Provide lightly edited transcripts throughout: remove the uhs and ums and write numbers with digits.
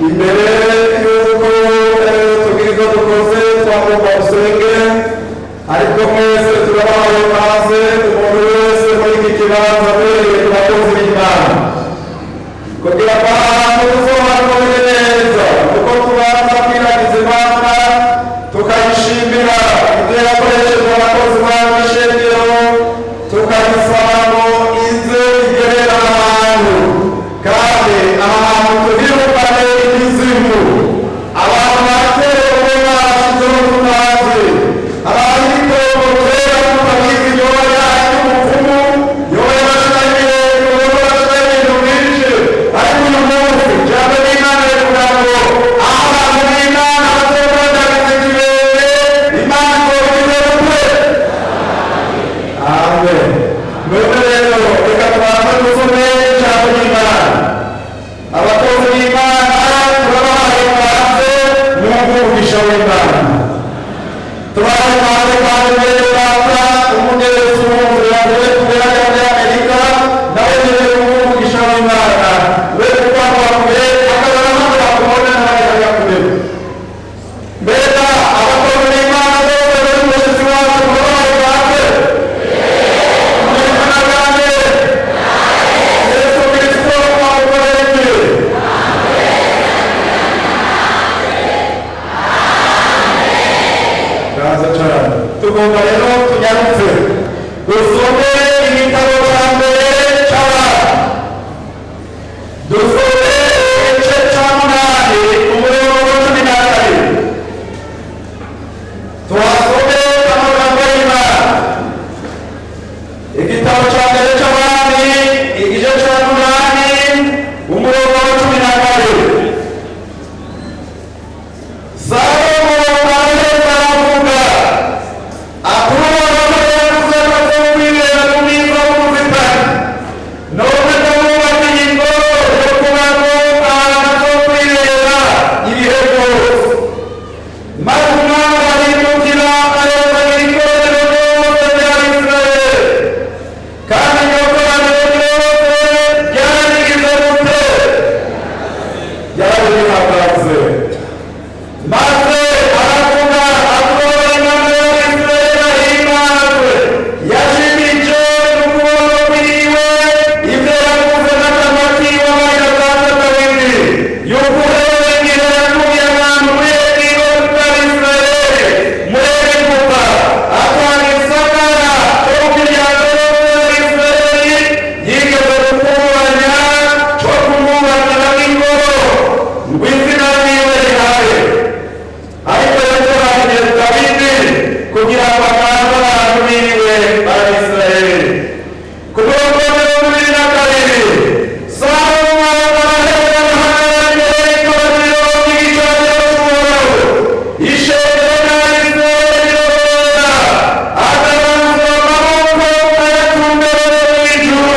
Imbere y'uko tugira ibyo dukoze, twagomba dusenge, ariko mwese turabahaye ikaze. Umuntu wese muri iki kibanza abereye ku bakozi b'Imana, kugira ngo ahantu tuzohakorere neza, kuko tubanza kwiragiza Imana, tukayishimira ibyo yakoresheje abakozi bayo b'ishengero, tukayisaba ngo ize igerera ahantu, kandi aha hantu tuhirukane imizimu. Abantu bakerewe barashyizeho tutazi, abantu ibitongo kera tutabizi, yoba y'umupfumu, yoba yarashiraho ibirenge, yoba yarashiraho ibintu byinshi. Ariko uyu munsi ijambo ry'Imana rivuga ngo aho abantu b'Imana bazokondagiza ikirenge, Imana izobigize gute? Amen. None rero reka tubanze dusome ijambo ry'Imana. Abakozi b'Imana turabahaye ikaze mu umugisha w'Imana. Tubahaye ikaze kandi mwene data umugerezi w'umuryango tugeraga muri Amerika, nawe nyine umugisha w'Imana we, kuko kure akaba hano bakubona n'abandi kure. Mbega abakozi b'Imana bose bari umushyitsi wacu, turabahaye ikaze mu izina ryanjye Yesu Kristo. Amukorera iki? Kaza cyane. Tugomba rero tunyarutse dusome igitabo cya mbere cy'Abantu, dusome igice cya 8, umurongo wa 12. Tuhasome amagambo y'Imana. Igitabo cya mbere cy'Abami, igice cya 8, umurongo wa 12. Salomo araheza aravuga ati: "Uhoraho yavuze ko azokwibera mu mwiza w'ubuzitani. None ndamwubakiye ingoro yo kubamo, ahantu azokwibera ibihe byose." Maze umwami arahindukira, arebagira ikoraniro ryose rya Isirayeli. Kandi iryo koraniro ryose ryarigize gute? Ryari rihagaze. Maze aravuga atora Imana ya Isirayeli ahimbazwe, yashimije ukuboko kwiwe ibyo yavuze n'akanwa kiwe amarira data Dawidi, yuko uhereye igihe yakuye abantu muri Egiputa, Isirayeli muri Egiputa, atanga isakara cyo mu miryango yose ya Isirayeli yigeze gukuranya cyo kumwubakira ingoro ngo izina ryiwe rihabe. Ariko yatoranyije Dawidi kugira ngo atange abantu biwe b'Abisirayeli. Ku murongo wa 22, Salomo araheza ahagarara imbere y'ikoraniro ry'igicaniro cy'Uhoraho, ishengero ry'Abisirayeli rirorera, agaragaza amaboko ayatumbereye mu ijuru,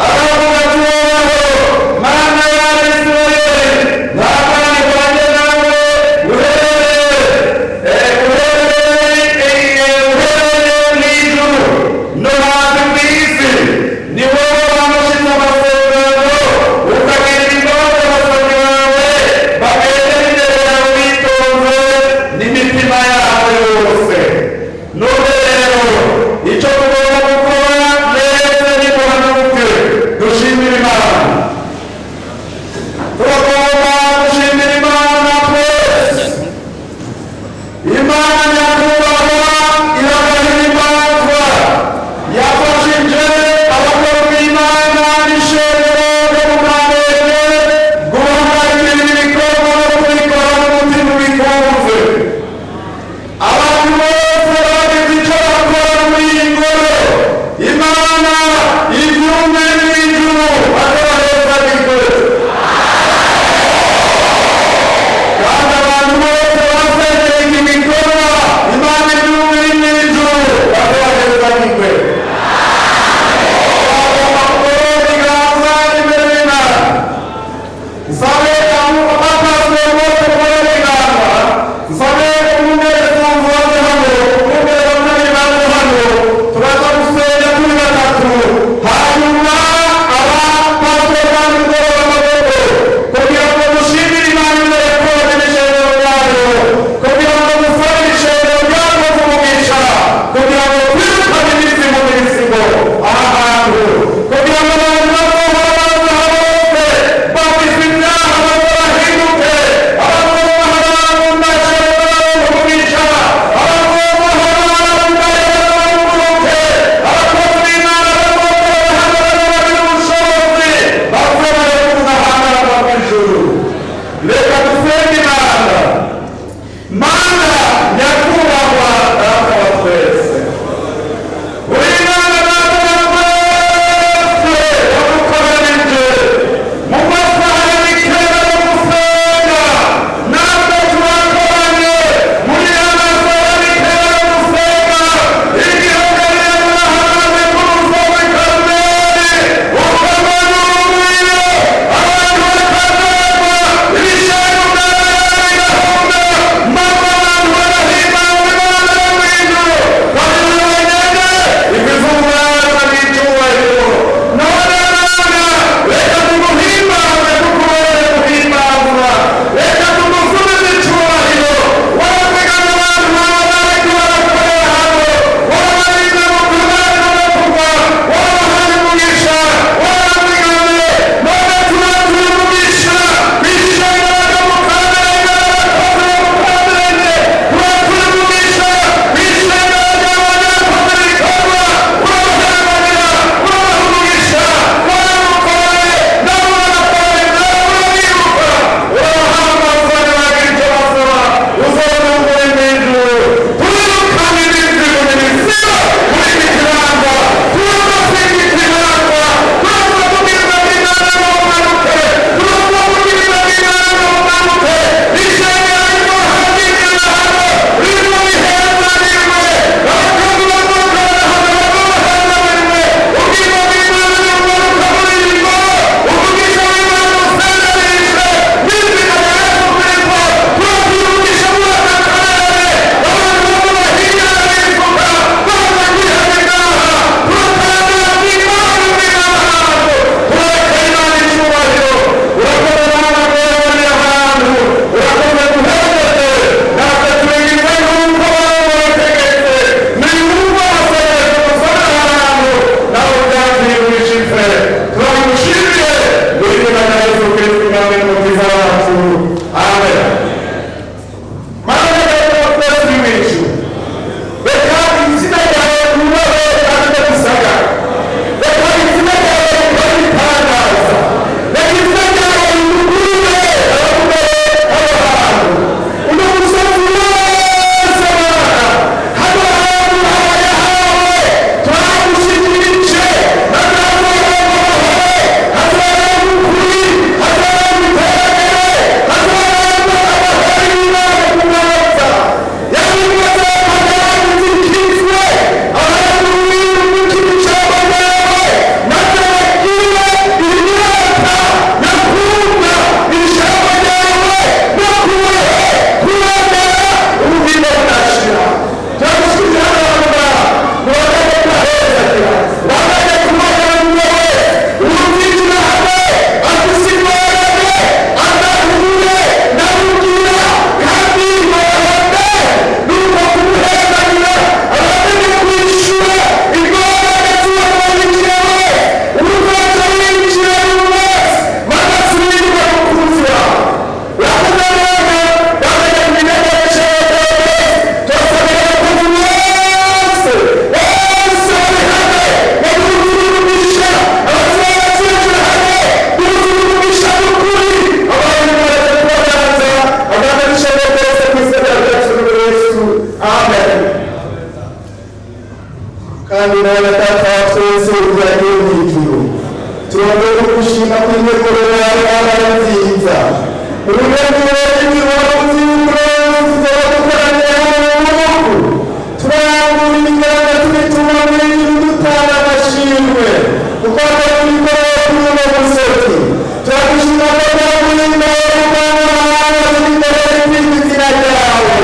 aravuga ati: "Uhoraho, Mana y'Abisirayeli, nta kandi kwanjye nawe uhereye mu ijuru no hasi ku isi, ni wowe wamushize amasezerano, ukagira imbabazi abasabyi bawe bagendera imbere yawe bitonze n'imitima yabo yose. None rero icyo tugomba gukora mwese ni muhanuke dushimire Imana. Turagomba gushimira Imana twese. Imana nyakubahwa iragahimbazwa, yafashije abakozi b'Imana n'ishengero ryo mu Kamenge guhagarikira ibikorwa no kubikora n'umutima ubikunze. Abantu bose bagize icyo bakora muri iyi ngoro, Imana ibyumve n'ijuru bakabahezagirwe. Kandi abantu bose basengeye iki gikorwa, Imana ibyumve n'ijuru bakabahezagirwe. Bagomba kugorora ibiganza imbere y'Imana. Nsabe abapasiteri bose kugorora ibiganza. Nsabe umwungere waje hano. Mwami Mana, Data wa twese uzagiye mu ijuru, turongeye kugushima ku integuro yawe Mana ari nziza. Urugendo rw'ijuru tuzaba dukoraniye hano mu bihugu, turangura ibiganza tubituma mu ijuru, dutanga amashimwe kuko tubikoreye kuri uno musozi. Turagushima ko twaguhimbaye kuko tubikoreye kwitwa izina ryawe.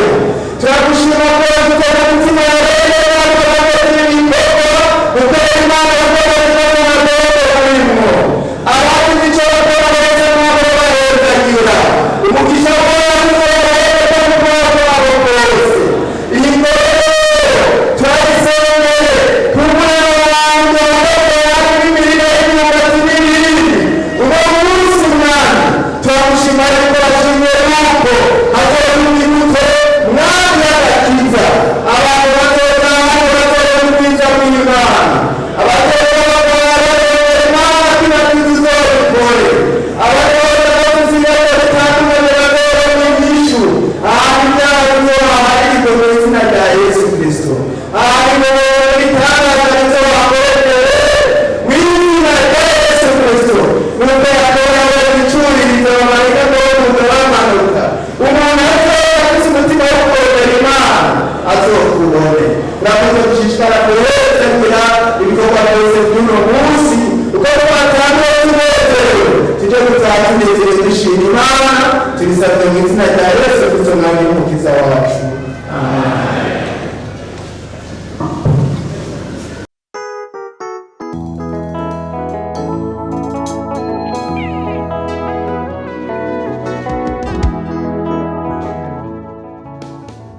Turagushima ko dutera umutima wawe ibikorwa gukora Imana, gukora ibikorwa turimo. Abagize icyo bakora bose ntabwo bahezagira umugisha wawe uzobahereza mu bwoko bwabo bwose. Iyi ngoro turayisengeye ku mwana wanjye wabonye n'imirima y'imyumbati n'ibindi uno munsi. Mwami, turagushima yuko washimye yuko hazoba imbuto, Mwami, y'agakiza. Abantu bazoza hano bazobona ubwiza bw'Imana, abazoza bakora Imana kinakiza uzobikore, abazoza bafise ibibazo bitandukanye bazobona inyishu. Ahantu ibyaha bizobaharirwe mu izina rya Yesu Kristo, ahantu ibitangaza bizobakorere mu izina rya Yesu Kristo. Nuko yakora bicuririza abamarayika ngo bamanuka, umuntu azoba afise umutima wo kurondera Imana azokubone. Urakoze gushishikara kuhezekera ibikorwa byose by'uno munsi. Uko twatangiye tunezerewe, tujye gutaha tunezerewe dushima Imana. Tubisabye mu izina rya Yesu Kristo, Mwami n'Umukiza wacu.